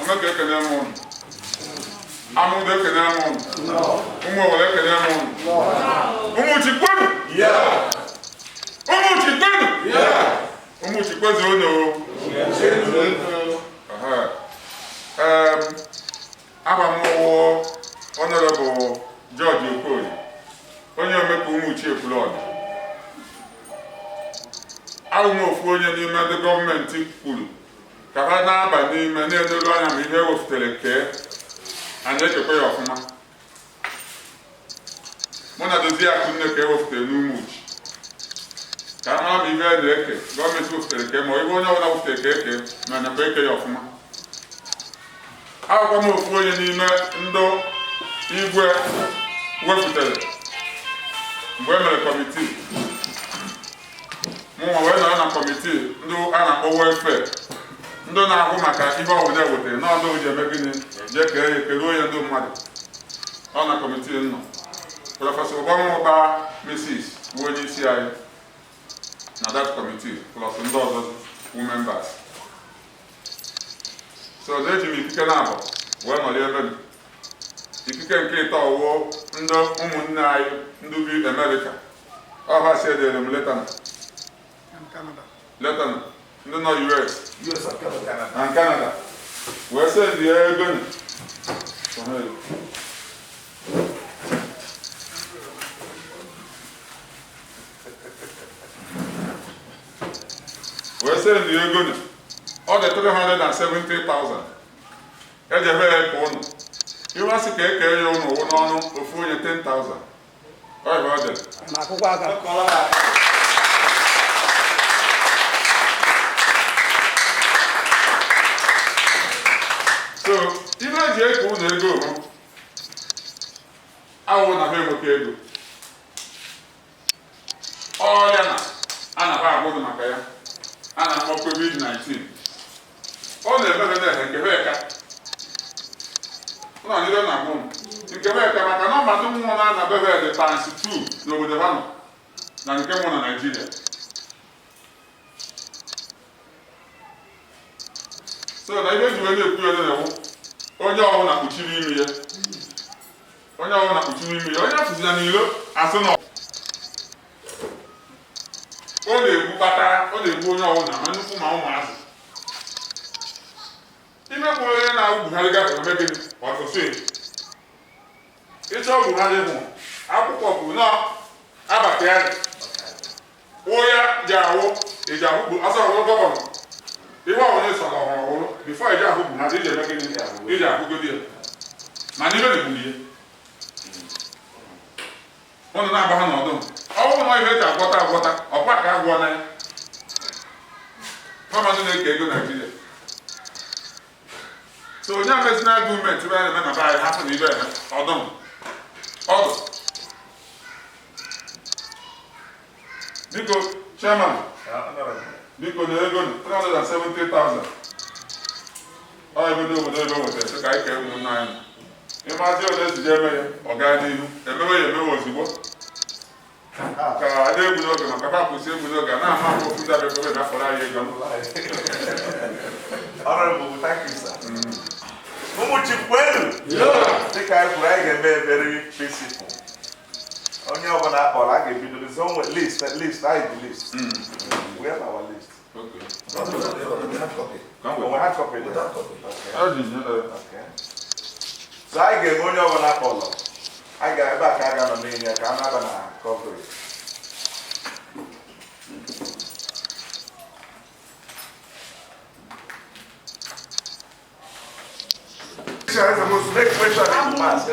Omeke, ekene m ụnụ. Amụdo, ekene m ụnụ. Ụmụ Owere, ekene m ụnụ. Ụmụ Chikwenu, ụmụ Chikwenu, ụmụ Chikwezi unu. Aha. Aha m wụ Honorable George Okoye, onye omeka Ụmụchi Ekwulọbịa. Awụ m ofu onye n'ime ndị gọọmenti kwuru ka ha na-aba n'ime na-enelu anya ma ihe ewepụtara kee a na-ekekwa ya ọfụma. Mụ na Dozie Akụnne ka ewepụtara n'Ụmụchi ka a mara ma ihe a na-eke gọọmenti wepụtara kee, ma ihe onye ọbụla wepụtara ka eke ma nakwa eke ya ọfụma. Akwụkwọ m, ofu onye n'ime ndị igwe wepụtara mgbe e mere committee, mụnwa wee nọrọ na committee ndị a na-akpọ welfare, ndị na-ahụ maka ihe ọbụla ewetara na ọdụ ji eme gịnị, jee kee ya, keruo ya ndị mmadụ. Ọ na committee nọ. Professor Ụbanwụba Mrs bụ onye isi anyị na that committee, plus ndị ọzọ wu members. So na-eji m ikike na-abụ wee nọrọ ebe m. Ikike nke ịtọ ọwụ ndị ụmụnne anyị ndị bi Amerịka. Ọ ha si edere m letter na letter na ndị nọ US na Canada wee send ya ego nụ. Wee send ya ego nụ. Ọ dị 370,000 ejebe ya ka ụnụ iwe asị ka eke ya ụnụ wụ n'ọnụ ofu onye 10,000. Ọ ihe ọ dị. Na akwụkwọ aka. So ibe eji eke ụnụ ego hụ awụ na ha enweta ego ọrịa na a na-aba agwụgụ maka ya a na-akpọ COVID-19. Ọ na-eme ha na-ehe nke ha ka ụnụ ọdịrị na agwụ nke ha ka, maka na ọmadụ nwụrụ na anabe ha dị times 2 n'obodo ha nọ na nke nwụ na Naịjirịa. So na ibe eji wee na-ekwu ya na-ewu onye ọbụla kpuchiri imi ya, onye ọbụla kpuchiri imi ya, onye afụzina n'ilo asị na ọ na-egbu kpatara, ọ na-egbu onye ọbụla, ma nnukwu ma ụmụazị. Ime gburu onye na-awụ Buhari gafere eme gịnị ọtụtụ ịchọ Buhari hụ akwụkwọ bụ nọ abata ya wụ ya ji awụ eji ahụ bụ asọ ọhụrụ governor. Ihe ọbụla ịsọrọ ọhụrụ ọhụrụ before eji ahụ Buhari, iji eme gịnị, iji ahụgodi ya, mana ibe na-egburu ya ụnụ na-agba ha n'ọdụ. Ọ bụrụ na ihe eji agwọta agwọta ọkwa ka agwọ na ya gọọmenti na-eke ego Naijiria. So onye amezina gọọmenti ebe a na-eme na be anyị hapụ na ibe eme ọdụ ọdụ. Biko, chairman, biko, na ego 370,000 ọ ego ndị obodo ebe wetara sị ka anyị kee ụmụnne anyị. Ịmazi ole esi eme ya, ọ gaa n'ihu emewe ya, emewe ozugbo ka ada egwu n'oge, maka fa kwụsị egwu n'oge a na-ama ama ofu ndị abịa ebe bịafọrọ anyị ego. Honorable, thank you, sir. Ụmụ Chikwelu, dịka anyị kwuru, anyị ga-eme very peaceful. Onye ọbụla akpọrọ, a ga-ebido this one list, list, anyị ji list. We have our list. Okay. Oh, we have copy there. Okay. Okay. So anyị ga-eme onye ọbụla akpọrọ. Anyị ga ebe a ka a ga-anọ n'ihe ka a na-aba na coverage. Make sure they mask.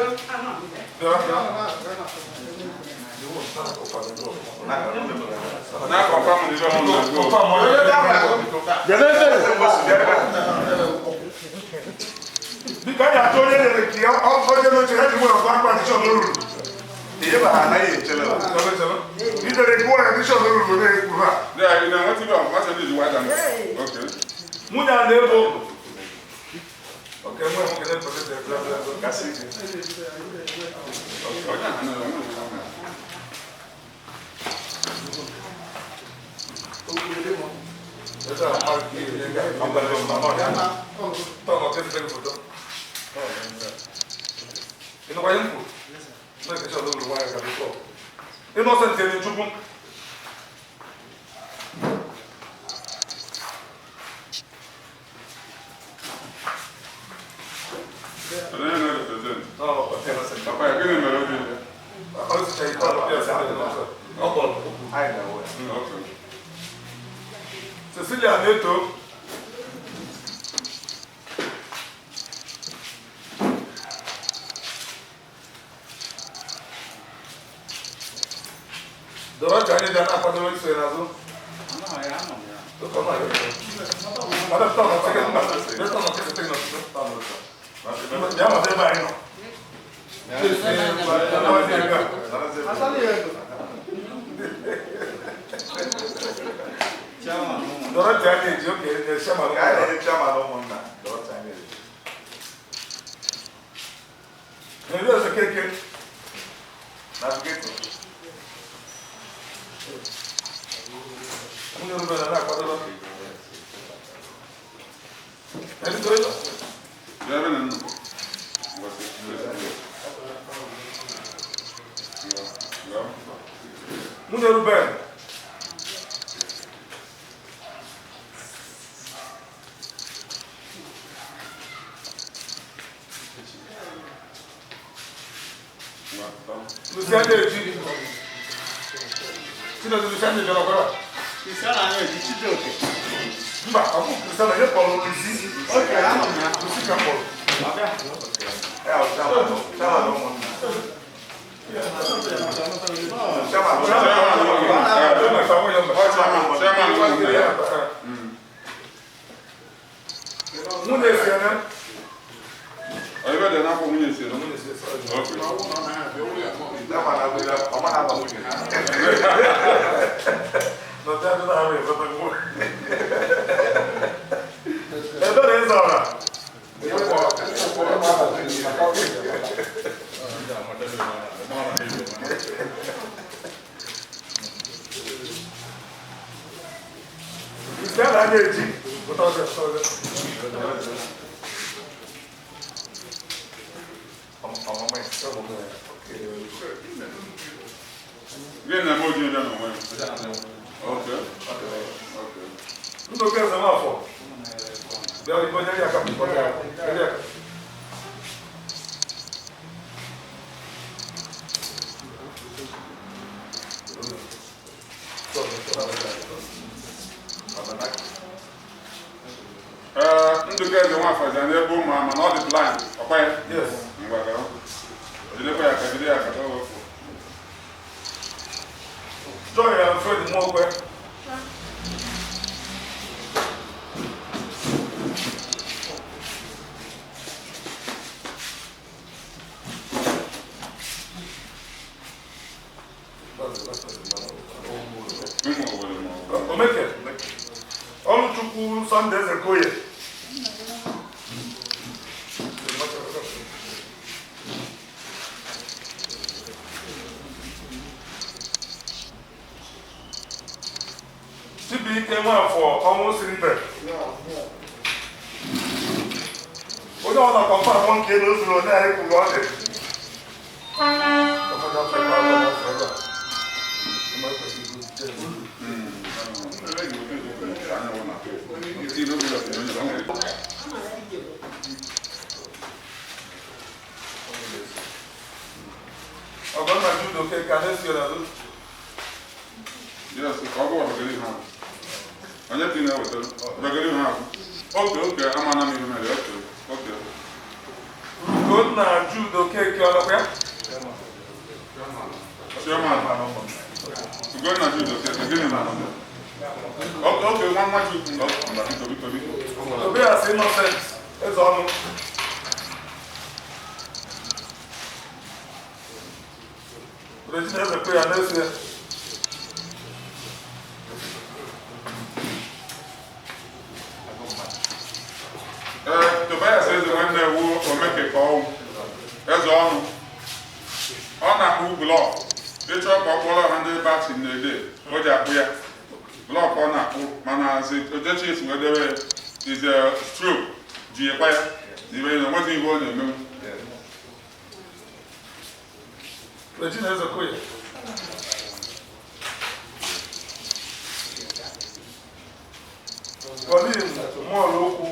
Na-akọfa m n'ihe ọmụ na-agụ. Biko, anyị achọ onye nyere nke ya onye n'oche ha ji nwere ọkwa akpa adishọn ruru. Ihe ma ha anaghị echere. Idere nke nwere adishọn ruru na-ekwu ha. Yeah, you know what you do? What's the new white and okay. Nwunye a na-ebo. Okay, nwe nwoke na-eprotect Kasị ike. Oh, yeah, no, no, no, no. Innocent Chukwu. Cecilia Neto. Dorothy anyị dị na-akwadoro iso ya n'azụ. Bịa ebe anyị nọ. Dorothy anyị eji oke chairman. Chairman ụmụnna. Dorothy anyị eji. Na-eri eze keke. Navigator. Nwunye Ruben na-akwadoro. Nwunye Ruben. Luciano Eji. Chinedu Luciano Eji ọlọkwara. Luciano Eji Chijioke. Mba, ọ bụ Luciano onye kpọrọ Lucy. Okay, anọ m ya. Lucy ka kpọrọ. Ọbịa. Ya bụ chairman ụmụnna. Chairman ụmụnna. Nwunye Siena. Nwunye Siena. Chairman abụghị ọma na-aba nwunye. Ebere ịzọra. Isi a na-anya eji. Pụta ọzọ, pụta ọzọ. Ọmụmụ ya. Gịnị na-eme oji bịa n'onwe ya? Okay. Okay. Ndụka eze Nwafọ. Bịa onye aka onye aka. Ndụka eze Nwafọ dị n'ebe ụmụ ama na ọ dị blind, ọkwa ya? Yes. Ngwa gawa. Jidekwa ya aka, jide ya aka, ka o wepụ. Joy Alfred Nwokwe. Ụmụ obodo ma ọ bụ. Omeke. Ọlụchukwu Sunday Ezekoye. Chibuike Nwafọ ọnwụ siri ibe. Onye ọ na-akọmpa ahụ nke na ozuru onye anyị kwuru ọ dị. Ọgọnna Jude Okeke na-esi n'azụ. Yes, ọ bụ ọbagari ha. Onye dị na-eweta ọbagari ha. Oke oke amana m ihe mere oke oke. Ugonna Jude Okeke ọlọkwa ya? Chairman. Ugonna Jude Okeke gịnị mere? Oke oke nwa nwa Jude mba biko biko biko. Tobias Innocent eze ọnụ. Regina Ezekwe ya na-eso ya. Tobias eze nwanne wu omeke ka ọnwụ eze ọnụ ọ na-akpụ blọk ịchọ ka ọ kpọrọ ha ndị batin na-ede o ji akpụ ya Blọk ọ na-akpụ mana ojechi esi wee debe is a stroke ji ekwa ya na ibe na onwezi ihe ọ na-emenwu. Regina Ezekoye. Colin Mọlụokwu.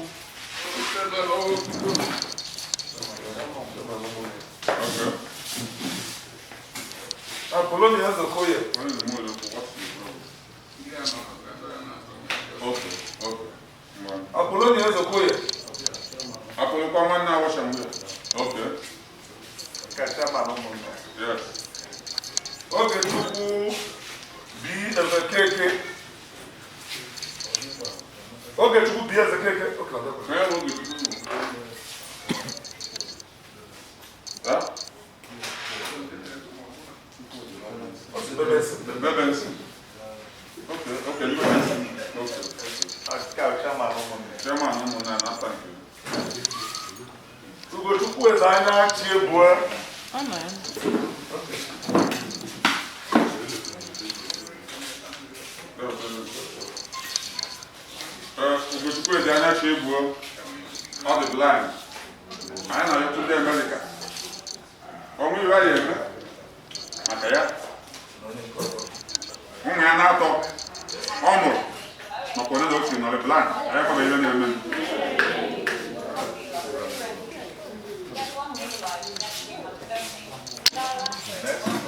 Okay. Apollonia Ezekoye. Onye na Mọlụokwu, what's the problem? Okay, okay. Ngwa. Apollonia Ezekoye. Apolokwa nwanne awụsha mgbe. Okay. Nke a chairman ụmụnna. Yes. Ogechukwu B. Ezekeke. Ogechukwu B. Ezekeke. Okay, ọ dịkwa. Onye bụ Ogechukwu? Ha? Ọ sị Bebe esi. Bebe nsị. Okay, okay, you nsị. Okay. Nke a chairman ụmụnna. Chairman ụmụnna na-ata nke. Ugochukwu Ezeanya Chiebue. Ugochukwu Ezeanya Chiebue, ọ dị blind. Anyị na-ayọtụ ndị Amerịka. Ọnwụ iwe anyị eme maka ya. Ụmụ ya na-atọ ọ mụrụ makwa onye na o si nọrọ blind. Anyị akwabeghị ihe na-eme.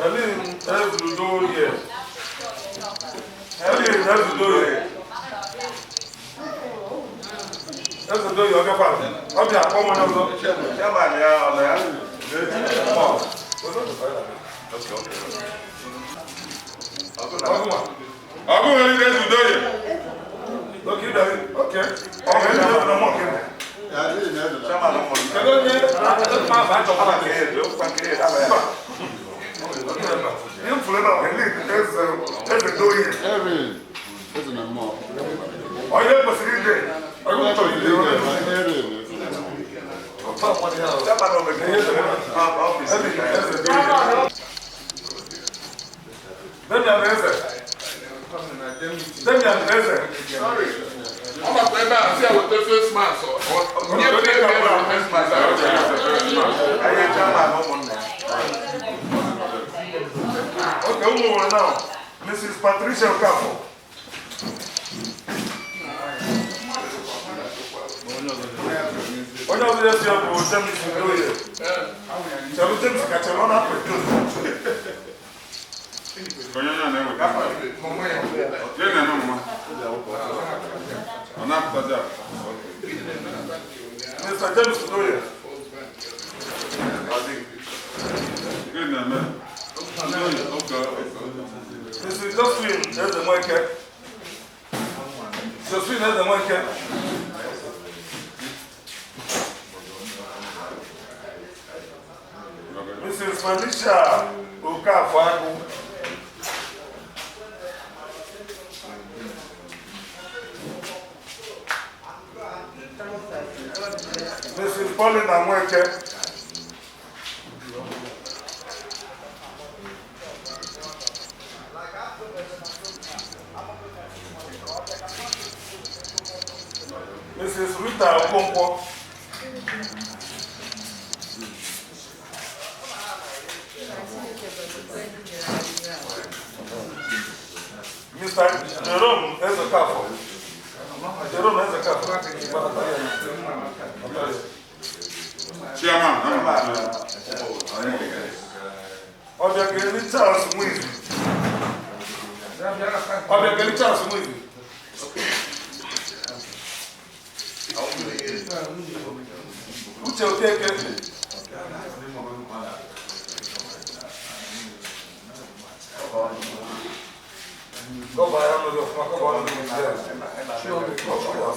Helen Ezudoye. Helen Ezudoye. Ezudoye ọ gakwa. Ọ bịa akpọ m onye ọzọ. Chairman ya ọ nọ ya? Ọ. Okay, okay. Ọgụnwa. Ọ bụghị onye Ezudoye. Okay, ịbịa. Okay. Ọ bụ onye ọzọ na mụ nke. Chairman ụmụnna. Kedu onye ma aba achọkwala Nke gị? eze, okwu nke eze, aba ya. Ihe m fụrụ ebe a, Helen Ezudoye. Eze na mmụọ. Onye kwesịrị ide. Onye chọrọ ide. Chairman omeke. Ọfịs. Damian Eze. Damian Eze. Ọ gbakwa ebe a sị ya weta face mask. Nye face mask. Anyị chairman ụmụnna. Okay, ụmụ nwere now. Mrs. Patricia Okafor. Onye ọzọ ya si ya bụ James Udoye. Chelụ James ka chelụ ọ na-apụ edo. Onye onye na-eweta. Gịnị na-eme mma? Ọ na-apụtazi apụta. Mr. James Udoye. Gịnị na-eme? Udoye, okay, okay. Mrs. Josephine Ezenweke. Josephine Ezenweke. Mrs. Felicia Okafor Agụ. Mrs. Paulina Nweke. Mrs. Rita Okonkwo. Mr. Jerome Ezekafo. Jerome Ezekafo. Chairman, ama. Obiageli Charles Nwizu. Obiageli Charles Nwizu. Uche Okeke. Gọba ya nụrụ ọfụma, gọba ọnụ gị ọfụma.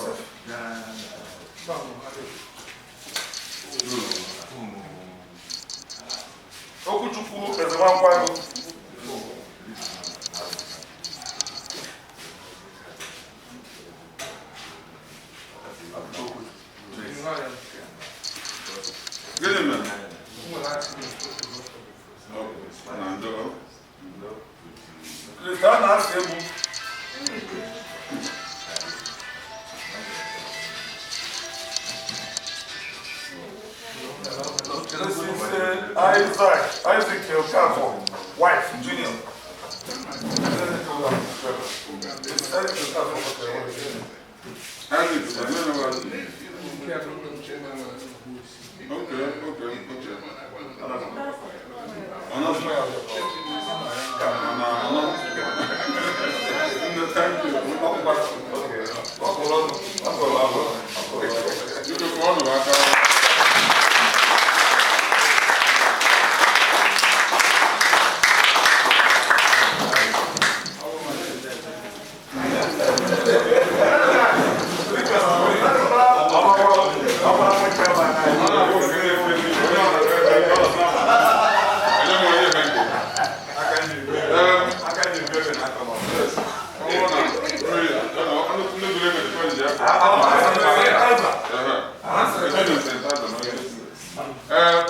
Okwuchukwu Ezenwankwagu. Gịnị mere? Na ndo. Krista na-asị egwu. This is Isaac Okafor, wife, junior. It's Isaac Okafor. Isaac, okay. Thank you. You can go on about.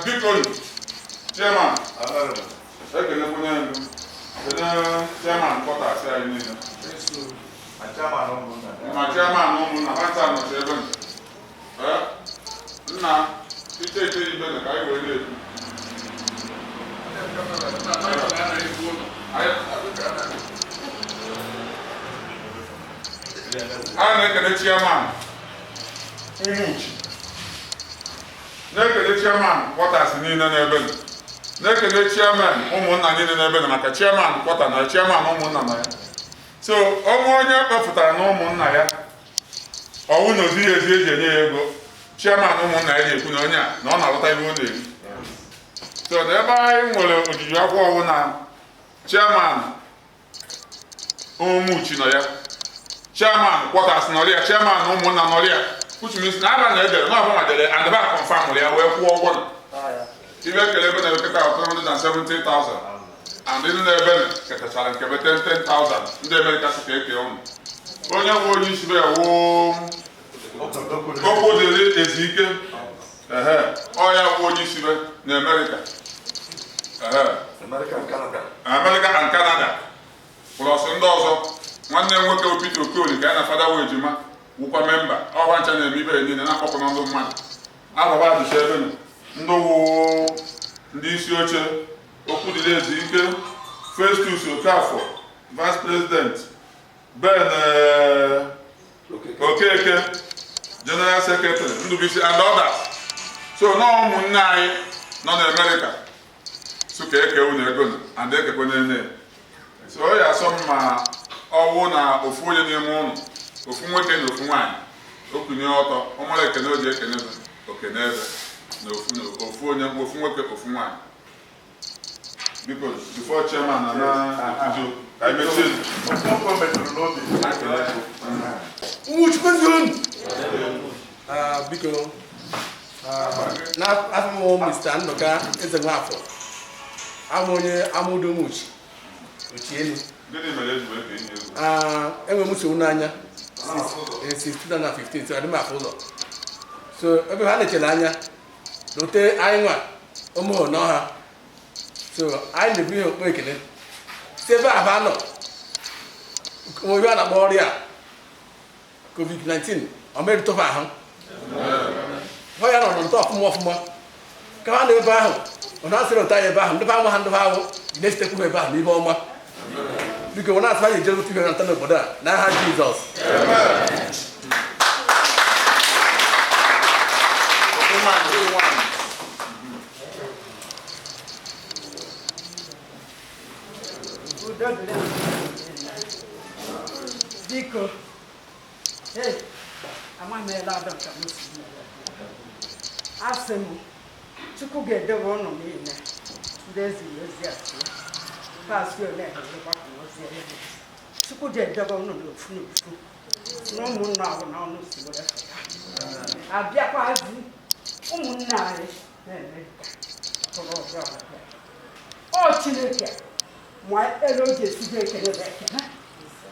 Biko, chairman, chairman kọtasị anyị niile. Ma chairman ụmụnna ha ncha nọchi ebe nna iche iche ibe na ka anyị wee na-ekwu. A na-ekele chairman Umuchi, na-ekele chairman kwọtas niile n'ebe nọ, na-ekele chairman ụmụnna niile n'ebe nọ maka chairman kwọta na chairman ụmụnna na ya. So ọnwa onye kpọpụtara na ụmụnna ya ọwụ na ozighị ezi eji enye ya ego, chairman ụmụnna ya ga-ekwu na onye a na ọ na-alọta ihe ọ na-eri. So na ebe anyị nwere ojiji akwụ ọwụ na chairman Umuchi nọ ya, chairman kwọtas nọrọ ya, chairman ụmụnna nọrọ ya, which means na aba na-edere na ọbụla dere and ba confirm ya wee kwụọ ụgwọ. Ibe ekele ebe na-eketa 370,000 and ndị na-ebe ketachara nke be 10,000 ndị Amerịka si ka eke ụnụ. Onye nwe onye isi be woo okwu dịrị Ezike, ehe ọ ya wụ onye isi be na Amerịka, ehe America and Canada. America and Canada plus ndị ọzọ. Nwanne m nwoke Peter Okoli ka ya na fada wee ejima wụkwa memba ọgba ncha na-eme ibe niile na-akpọkọ na ndị mmadụ ababa adịcha ebe nọ ndị wụ ndị isi oche okwu dịrị Ezike, Festus Okafor vice president, Ben Okeke general secretary, Ndubuisi and others. So na ụmụnne anyị nọ na Amerịka so ka eke unu ego and ekekwe nene. So ọ ya asọ mma ọwụ na ofu onye n'ime ụnụ, ofu nwoke na ofu nwaanyị, okunye ọtọ ọmara ekene o ji ekene ebe okene ebe na ofu onye ofu nwoke ofu nwaanyị. Biko before chairman na na-ekwuzo ka anyị mechie. Biko, n'afọ m Mr. Nduka Ezenwafọ, abụ onye Amudo Umuchi Ochielu. Enwere m nsogbu n'anya since 2015, so adị m afụ ụzọ. So ebe ha na-echere anya lote anyị nwa ụmụ n'ọha, so anyị na-ebu ihe okpu ekele si ebe ahụ anọ nwe a na-akpọ ọrịa COVID-19 ọ merụtụba ahụ ọ ya nọ n'ụtọ ọfụma ọfụma ka ha nọ ebe ahụ ọ na-asịrị ụta ya ebe ahụ ndị ahụ ha ndị ahụ na-esitekwu ebe ahụ n'ibe ọma. Biko ọ na-asị anyị ejere otu ihe na nta n'obodo a n'aha Jizọs. Biko, amaghị m ada ka m si asị m Chukwu ga-edobe ụnụ niile ndị eziri ozi asị pasị ole ozi ya. Chukwu ga-edobe ụnụ n'ofu n'ofu na ụmụnna ahụ na ọnụ si were fụta abịakwazi ụmụnne anyị na-eme tụrụ ọbịa ọbịa. Ọ Chineke ma elu o ji esigo ekele bụ ekele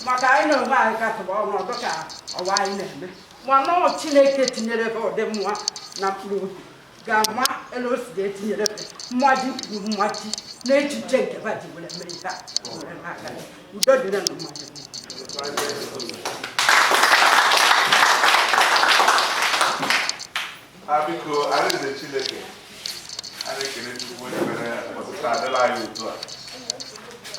maka anyị na onwe anyị katụrụ ọnụ ọdụ ka ọwa anyị na-eme mana ọ Chineke tinyere ebe ụdị mma na mkpụrụ obi ga-ama elu o si ga-etinyere ebe mmaji kwuru mmaji na echiche nke ba ji were mee ihe a were n'aka ya. Udo dịrị na mmadụ. Biko, alaeze Chineke a na-adịla anyị otu a.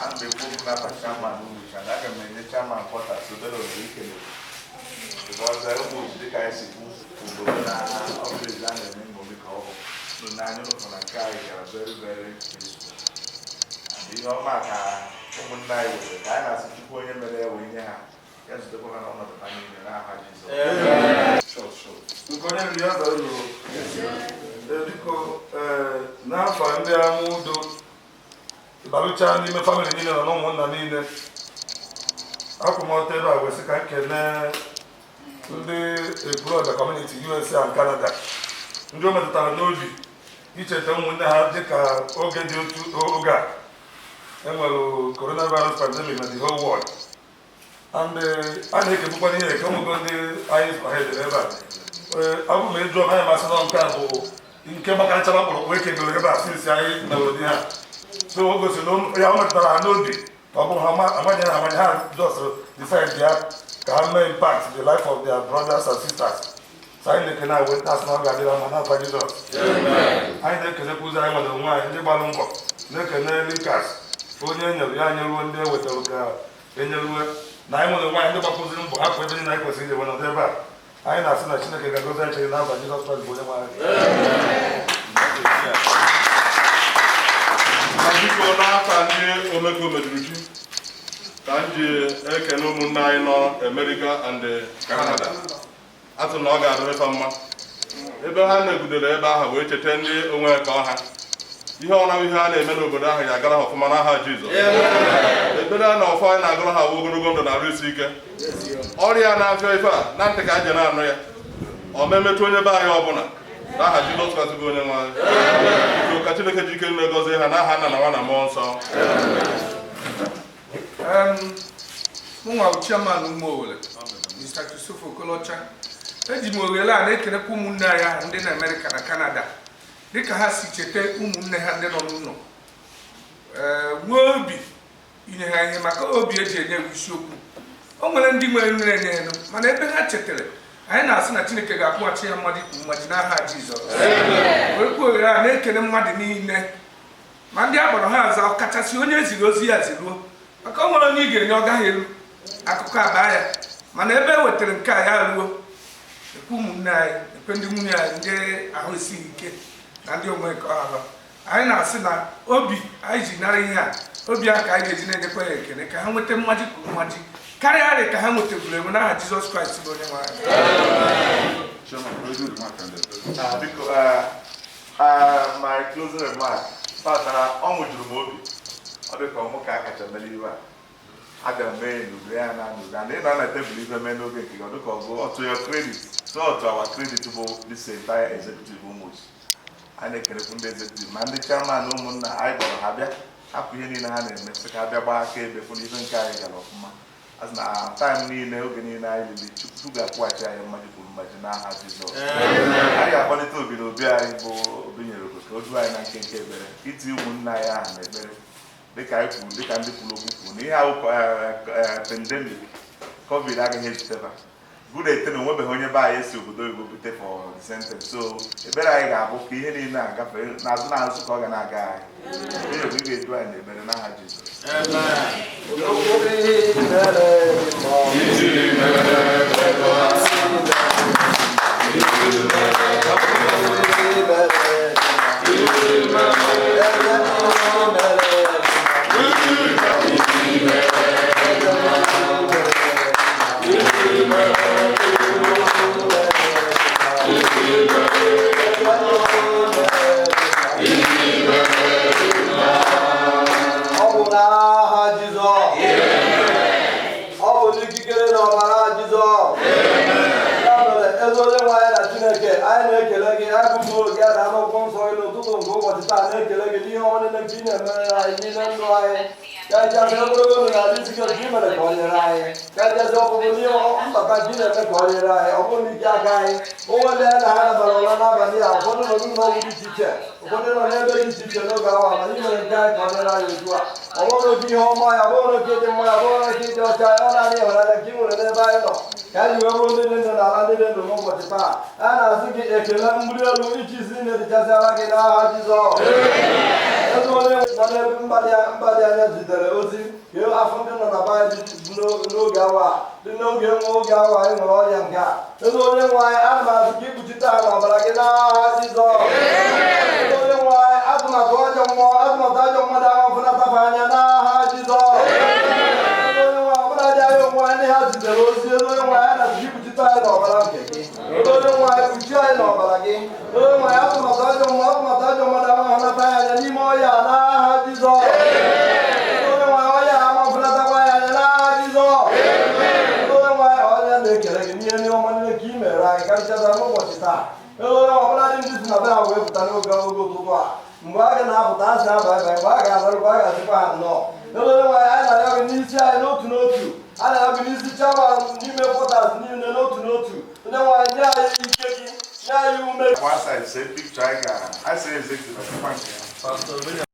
A na-ekwu okwu n'afa chairman Umuchi, and aga m enye chairman quarters obere ohere ikele. Because ụmụ dịka anyị si kwu obodo na ọbụla a na-eme nṅomi ka ọ bụ n'anya ụlọ na nke anyị gara very very peaceful. And ihe ọma ka ụmụnne anyị were ka anyị na-asị Chukwu onye mere ya wee nye ha ya zutekwa ha n'ọnọdụ ha niile n'aha Jizọs. Nke onye nri ya zara ụlọ. Biko, n'afọ ndị ama udo ịbalụcha n'ime family niile na ụmụnna niile, akwụmọtọ ebe a wee sị ka m kelee ndị Ekwulobia Community USA and Canada, ndị o metụtara n'obi icheta ụmụnne ha dịka oge dị otu oge a enwere coronavirus pandemic na the whole world. And a na-ekegbukwa n'ihe eke ụmụgo ndị anyị zụrụ ebe a. Ọ bụ ma ị jụọ anyị masị na nke a bụ nke gbakarịchara mkpụrụkpụ ekegoro ebe a sinsi anyị meworo di ha. So o gosiri na ya o metụtara ha n'obi ka ọ bụrụ ha amanye ha amanye, ha just decide ya ka ha mee impact the life of their brothers and sisters. So anyị na-ekene anyị wee asị na ọ ga-adịra mma n'afa Jizọs. Anyị na-ekenekwa ụzọ anyị nwere onwe anyị ndị gbara mbọ, na-ekene Likas onye e nyere ya nyeruo ndị e wetara ka enyeruwe na anyị nwere onwe anyị ndị gbapụziri mbọ hapụ ebe niile anyị kwesịrị ije nọdụ ebe a. Anyị na-asị na Chineke ga-agọzi anyị chere n'afa Jizọs Kraịst bụ onye nwe anyị. Na biko, n'afa ndị omekome ji ka m ji ekene ụmụnne anyị nọ America and Canada, atụ na ọ ga-adịrịfa mma ebe ha na-egudere ebe ahụ wee cheta ndị onwe ka ọha ihe ọ na ihe a na-eme n'obodo ahụ ya agara ha ọfụma n'aha Jizọs. Ekpere a na ọfọ anyị na-agụrụ ha bụ ogologo ndụ na arụ isi ike. Ọrịa na-afịa ife a na ntị ka anyị na-anụ ya ọ ma emetụ onye be anyị ọbụla n'aha Jizọs Kraịst bụ onye nwe anyị. Biko, ka Chineke ji ike nne gọzie ha n'aha Nna na Nwa na Mmụọ Nsọ. Mụnwa bụ chairman ụmụ Owere, Mr. Christopher Okolocha. Eji m oghere a na-ekelekwa ụmụnne anyị ahụ ndị na Amerịka na Canada dịka ha si cheta ụmụnne ha ndị nọ n'ụlọ, ee, nwee obi inye ha ihe, maka obi eji enye ha isiokwu. O nwere ndị nwere nri enye ha, mana ebe ha chetara anyị, na-asị na Chineke ga-akwụghachi ya mmadụ ikwu mmaji n'aha Jizọs. Werekwa oghere a na-ekele mmadụ niile, ma ndị a kpọrọ ha aza, ọkachasị onye eziri ozi ya ziruo, maka o nwere onye ị ga-enye ọ gaghị eru akụkọ abaa ya, mana ebe e wetara nke a ya ruo ekwe ụmụnne anyị, ekwe ndị nwunye anyị ndị ahụ esighị ike na ndị onwe nke ọha. Anyị na-asị na obi anyị ji nara ihe a, obi a ka anyị ga-eji na-enyekwa ya ekele ka ha nweta mmaji kwuru mmaji karịa arị ka ha nwetagoro enwe n'aha Jizọs Kraịst bụ onye nwe anyị. Chairman, closing remark and Biko, my closing remark kpatara ọṅụ juru m obi. Ọ dị ka ọmụ ka a kacha mere iwe a aga m mee n'udo ya na n'udo and ịnọ na tebụl ife mee n'oge nke gị, ọ dị ka ọ bụ to your credit, so to our credit bụ this entire executive almost. Anyị na-ekelekwu ndị executive ma ndị chairman ụmụnna anyị kpọrọ ha bịa hapụ ihe niile ha na-eme sị ka ha bịa gbaa aka ebe fụ na ife nke anyị gara ọfụma. Asị na time niile, oge niile anyị lili, Chukwu ga-akwụghachi anyị mmaji kwuru mmaji n'aha Jizọs. Anyị ga-akpọlite obi na obi anyị bụ obi nyere ogo ka o duo anyị na nkenke ekpere iti ụmụnne anyị ahụ n'ekpere dịka anyị kwuru, dịka ndị kwuru okwu kwuru na ihe ahụ pandemic COVID agaghị ejiteba good ete na onwebeghị onye be anyị esi obodo oyibo bute for the sentence. So ekpere anyị ga-abụ ka ihe niile agafe n'azụ n'azụ ka ọ ga na-aga anyị. Onye obi ga-edu anyị n'ekpere n'aha Jizọs. Ọ bụ n'aha Jizọs, ọ bụ n'ikikere na ọbara Jizọs. Ya mere, ezi onye nwe anyị na Chineke anyị, na-ekele gị. Anyị bụ oge a na akwụkwọ nsọ gị n'ụtụtụ nke ụbọchị taa, na-ekele gị n'ihe ọma niile nke ị na-emere anyị n'ime ndụ anyị. Ka ejezi ogologo ndụ na adị isi gị ị mere ka ọ nyere anyị, ka ejezi ọpụpụ n'ihe mbata nke ị na-eme ka ọ nyere anyị. Ọ bụrụ n'ike aka anyị, onwe ndị anyị na ha nabara ụra n'abalị a, ụfọdụ nọ n'ụlọ ọgwụ dị iche iche, ụfọdụ nọ n'ebe dị iche iche n'oge awa, ma ị mere nke anyị ka ọ dịrị anyị otu a. Ọ bụrụ oke ihe ọma ya, ọ bụrụ oke dị mma ya, ọ bụrụ oke ịdị ọcha ya, ọ naanị ịhụnanya nke ị nwere n'ebe anyị nọ ka anyị wee bụrụ ndị dị ndụ n'ala ndị dị ndụ n'ụbọchị taa. A na-asị gị ekele, mbuli elu, ichi isi niile dịchasịara gị n'aha Jizọs. Eze onye nọ n'ebe mba dị anya zitere ozi ka afọ ndị nọ na be anyị dị n'oge awa a, dị n'oge nwa oge awa anyị nwere ọrịa nke a. Eze onye nwe anyị, ana m asị ka ikpuchite ha n'ọbara gị n'aha Jizọs. Eze onye nwe anyị, atụmatụ ajọ mmụọ, atụmatụ ajọ mmadụ ahụ fụnatafa anya n'aha Jizọs. Eze onye nwe anyị, ọbụla dị anyị onwe anyị ha zitere ozi, eze onye nwe anyị na-asị ka ikpuchite anyị n'ọbara nke gị. Eze onye nwe anyị, kpuchie anyị n'ọbara gị. Eze onye nwe anyị, atụmatụ ajọ mmụọ, atụmatụ ajọ mmadụ ahụ hụnata anyị anya n'ime ọhịa a n'aha Jizọs. Eze onye nwe anyị, ọhịa a ama fụnatakwa anyị anya n'aha Jizọs. Eze onye nwe anyị, ọhịa na-ekele gị n'ihe ndị ọma niile ka ị mere anyị karịchara n'ụbọchị taa. Eze onye nwe ọbụla dị ndị si na be ha wee pụta n'oge oge ụtụtụ a. Mgbe a ga na-apụta asị aba aba, mgbe a ga-azarụkwa a ga-asịkwa ha nnọọ. Eze onye nwe anyị, anyị na-arịọ gị n'isi anyị n'otu n'otu. A na-arịọ gị n'isi chairman n'ime quarters niile n'otu n'otu. Onye nwe anyị, nye anyị ike gị, nye anyị ume. One side say picture I got. I say executive. I think.